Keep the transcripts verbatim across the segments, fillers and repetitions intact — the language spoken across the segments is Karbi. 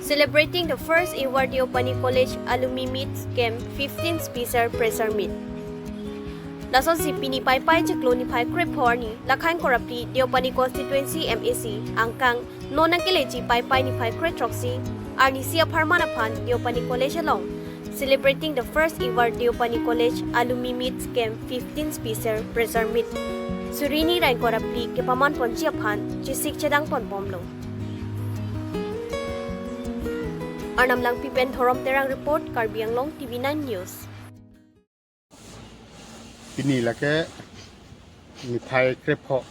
Celebrating the first ever Deopani College Alumni Meets cum fifteen Speaker Fresher Meet. Lasonsi pini Paipai chiklo niphai krepho arni Lakhain Korapli Deopani Constituency M A C angkang non nangkeleji Paipai niphai krethrok isi arni isi apharman aphan Deopani College along celebrating the first ever Deopani College Alumni Meets cum fifteen Speaker Fresher Meet Surini Reng Korapli kepaman ponji aphan chesik chedang ponbomlo. Arnam Langpi pen Dhorom Terang report, Karbi Anglong T V nine News. Pini lake niphai krepho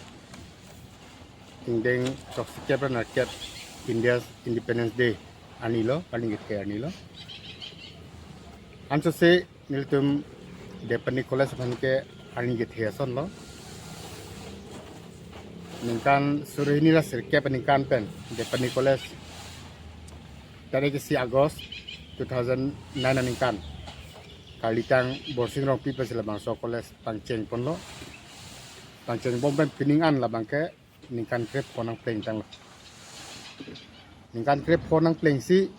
ingdeng throksi kep ra nerkep India's Independence Day arni lo, arni kethe arni lo. Ansose nelitum Deopani College aphan ke arni kethe ason lo. Ningkan suri hini ra sirkep aningkan pen Deopani College tarik isi August two thousand nine aningkan karlitang Borsing Rongpi pensi labangso college pangcheng ponlo. Pangcheng bom pen pining an labang ke ningkan krepho nangpleng tanglo. Ningkan krepho nangplengsi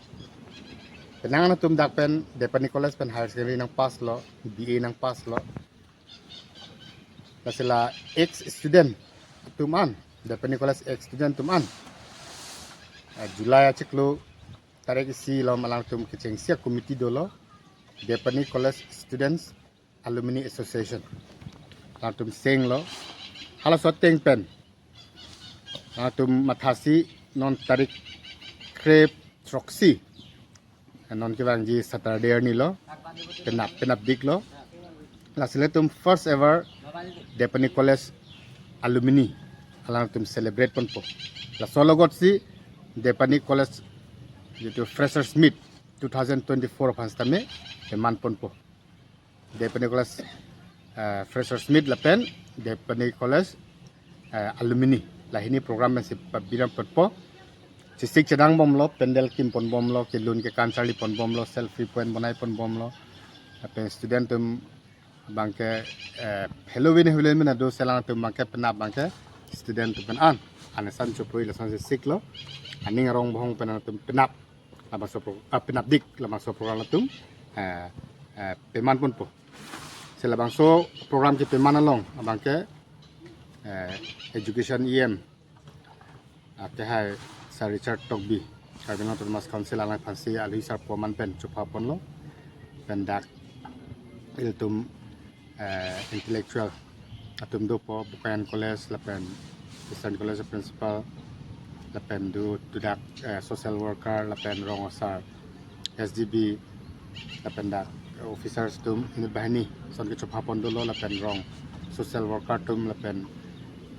penang atum dak pen Deopani College pen higher secondary nangpass lo, B A nangpass lo. Lasi la ex student atum an, Deopani College ex student atum an, ah, July achiklo tarik isi alom alangtum kechengsi a-committee dolo, Deopani College Students Alumni Association. Alangtum senglo. Halaso ateng pen alangtum mathasi non tarik krethroksi, non kevangji Saturday arni lo, penap, penapdik lo. Lasi ilitum first ever Deopani College alumni alangtum celebrate ponpo. Laso alogotsi Deopani College jitu Freshers Meet two thousand twenty-four aphan sitame peman ponpo. Deopani College, eh, Freshers Meet lapen Deopani College, eh, alumni, lahini program pensi pabiram ponpo. Chesik chedang bomlo, pandal kim ponbomlo, kelun kekan charli ponbomlo, selfie point bonai ponbomlo. Lapen student atum abang ke, eh, hello vin hello mina do, se alangtum abang ke penap abang ke student atum pen an anesan chopoi lason chesik lo. Aning arong bohong pen alangtum penap labangso pro-, ah, penapdik labangso program atum, eh, eh, peman ponpo. Si labangso program kepeman along abang ke, eh, Education E M, ah, kehai Sir Richard Tokbi, Karbi Anglong Autonomous Council alangphansi alwi sarpo aman pen chopha ponlo. Pen dak ilitum, eh, intellectual atum dopo, Bokajan College lapen Eastern College principal, lapen do tudak, eh, social worker lapen rong asar S D B, lapen dak officers atum inut banghini ason kechopha pon dolo, lapen rong social worker atum, lapen,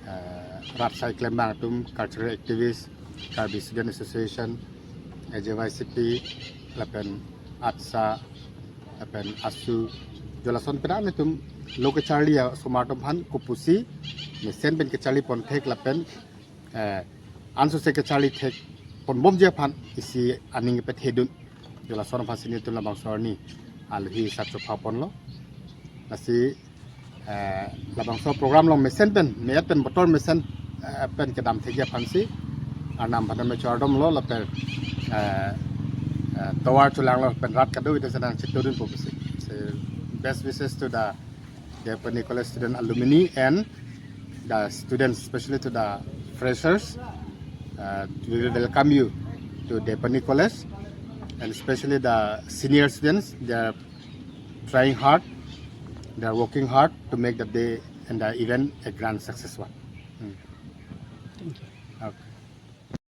eh, rat sai klembang atum, cultural activist, Karbi Student Association, A J Y C P, lapen ATSA, lapen ASU, jo lason penang atum lo kecharli asomar atum aphan kopusi mesen pen kecharli pon thek lapen, eh, ansose kecharli thek ponbomji aphan isi aning kepethedun. Jo lason aphansi nelitum labangso arni alwi sar chopha ponlo. Lasi, eh, labangso program along mesen pen, me-et pen botor mesen, eh, pen kedam thekji aphansi Arnam aphan me chordomlo lapen, eh, eh, tovar cholanglo pen rat kado ite senang chitodun po pusi. So, best wishes to the Deopani College student alumni and the students, especially to the freshers. Uh, we will welcome you to Deopani College, and especially the senior students. They are trying hard, they are working hard to make the day and the event a grand success one. Hmm. Okay.